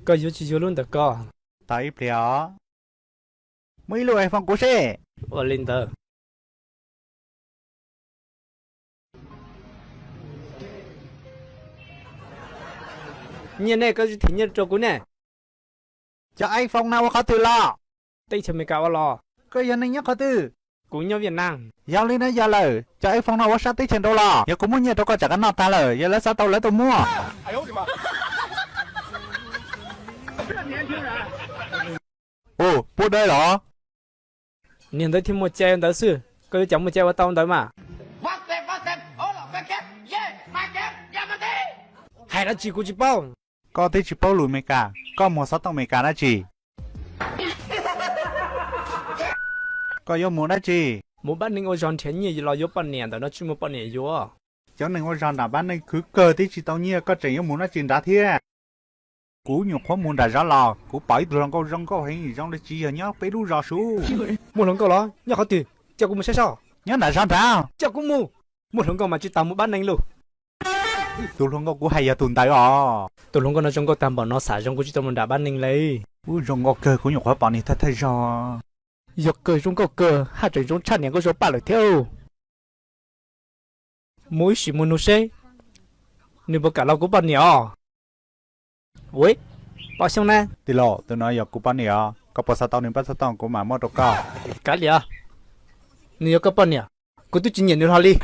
Koj yuav tsis yuav lub ntawm koj? Tos ib pliag os. Muab ib lub iPhone kuv seb. Ua li ntawd. Nyiaj ne, koj tsis them nyiaj rau kuv ne. Cov iPhone no ua qhov twg los? Teb chaws Amelikas ua los. Koj yog neeg nyob qhov twg? Kuv nyob Vietnam. Yog li no yog lawm, cov iPhone no ua sab teb chaws nraud los? Yog kuv muab nyiaj rau koj tsam koj noj tag lawm, yog lawv xav tau lawv tuaj muab. Ua puab dawb los? Niag ntawd thiaj muaj cai ntawd xwb, koj yuav cas muaj cai ua tau ntawd mas. Hais dab tsi kuv tsis paub. Koj twb tsis paub lus Amelikas, koj mus xov tooj Amelikas dab tsi? Koj yuav mus dab tsi? Mus pab neeg ua zog nrhiav nyiaj los yuav poj niam, ntawm no tsis muaj poj niam yuav. Cov neeg ua zog nram pab neeg khwv kawg twb tsis tau nyiaj, koj tseem yuav mus dab tsi nrad thiab? Kuv nyuam qhuav mus nram zos los kuv pom ib tug hluas nkauj zoo nkauj heev, zoo li tsis yog nyob peb lub zos suv. Muaj hluas nkauj los? Nyob qhov twg? Coj kuv mus saib soj. Nyob nram zos nrad. Coj kuv mus. Muaj hluas nkauj mas tsis tas mus pab neeg lauj. Tus hluas nkauj kuv hais yog tus ntawd os. Tus hluas nkauj no zoo nkauj tag npaum no, xam zoo kuv tsis tau mus nram pab neeg li. Ub, zoo nkauj kawg, kuv nyuam qhuav pom niag thawj thawj zog. Yog kawg zoo nkauj kawg, haj tseem zoo tshaj niam nkauj zoo paj lawm thiab. Mus ib sim mus nug seb nws puas kam los kuv poj niam os. Ua, Pov Xyooj na. Tij laug, tus no yog kuv poj niam os, koj puas xav tau nws pab xov tooj kuv mam muab rau koj. Kav liam, nws yog koj poj niam, kuv twb tsis nyiam nws hlo li.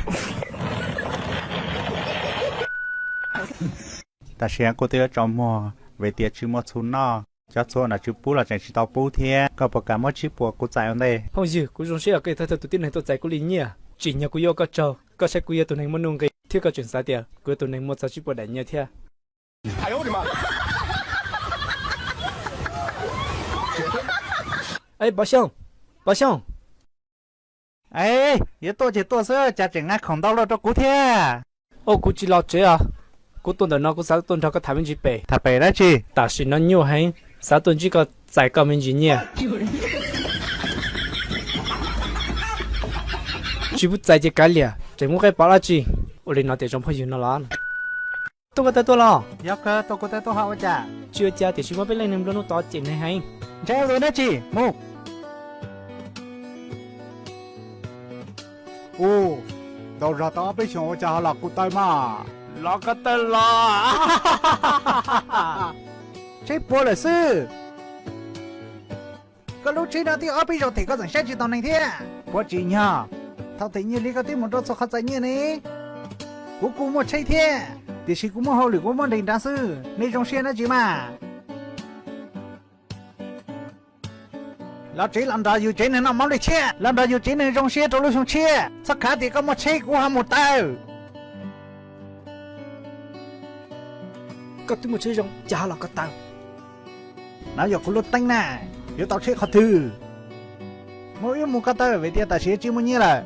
Tam sim kuv twb yuav tsaus muag vim tias tsis muaj txhuv noj, cov txhuv nram tsis pub los tseem tsis tau pub thiab. Koj puas kam muab tsib puas kuv txais ua ntej? Phooj ywg, kuv zoo siab koj yog thawj thawj tus tib neeg tuaj txais kuv li nyiaj. Tsim nyog kuv yuav koj tsaug, koj saib kuv yog tus neeg muaj nuj nqis thiab koj tseem xav tias kuv yog tus neeg muaj txog tsib puas daim nyiaj thiab. Pov Xyooj, Pov Xyooj. Es, yuav tuaj ces tuaj xwb, cas tseem nqa khoom ntau luaj rau kuv thiab? Ua, kuv tsis los tsev os. Kuv tuaj ntawm no kuv xav tuaj nrog koj tham me ntsis pem. Tham pem dab tsi? Tam sim no nyuaj heev, xav tuaj ntsib koj txais koj me ntsis nyiaj. Tsis pub txais ces kav liam, tseem muaj qe pov dab tsi? Ua li no tias zoo phooj ywg no los? Tuaj koj tawg tuaj los? Yog kawg, tuaj kuv tawg tuaj ho ua cas? Tsis ua cas, tiam sis muab peb leej neeg nplua nuj tod cem neeg heev. Ntshe ua dab tsi mus. Ua, ntau zog tau ob peb xyoos ua cas ho los kuv tawg mas? Los koj tawg los. Tsib puas lawm xwb. Koj lub tsheb no twb ob peb zaug them koj tseem saib tsis taus neeg thiab. Puas tsim nyog? Thaum them nyiaj li koj twb mus rau txhua qhov txais nyiaj ne. Kuv kuj muaj tsheb thiab, tiam sis kuv muaj hauj lwm kuv muab nres nrad xwb, nej zoo siab dab tsi mas? Los tsev los nrog yus tsev neeg noj mov li tshiab, los nrog yus tsev neeg zoo siab rau lub xyoo tshiab. Txhob khav tias koj muaj tsheb kuv ho mus tawg. Koj twb muaj tsheb zoo cas ho los koj tawg? No yog kuv lub teeb na, yuav tau tsheb qhov twg? Mus wb mus ko taw vim tias tam sim tsis muaj nyiaj lawm.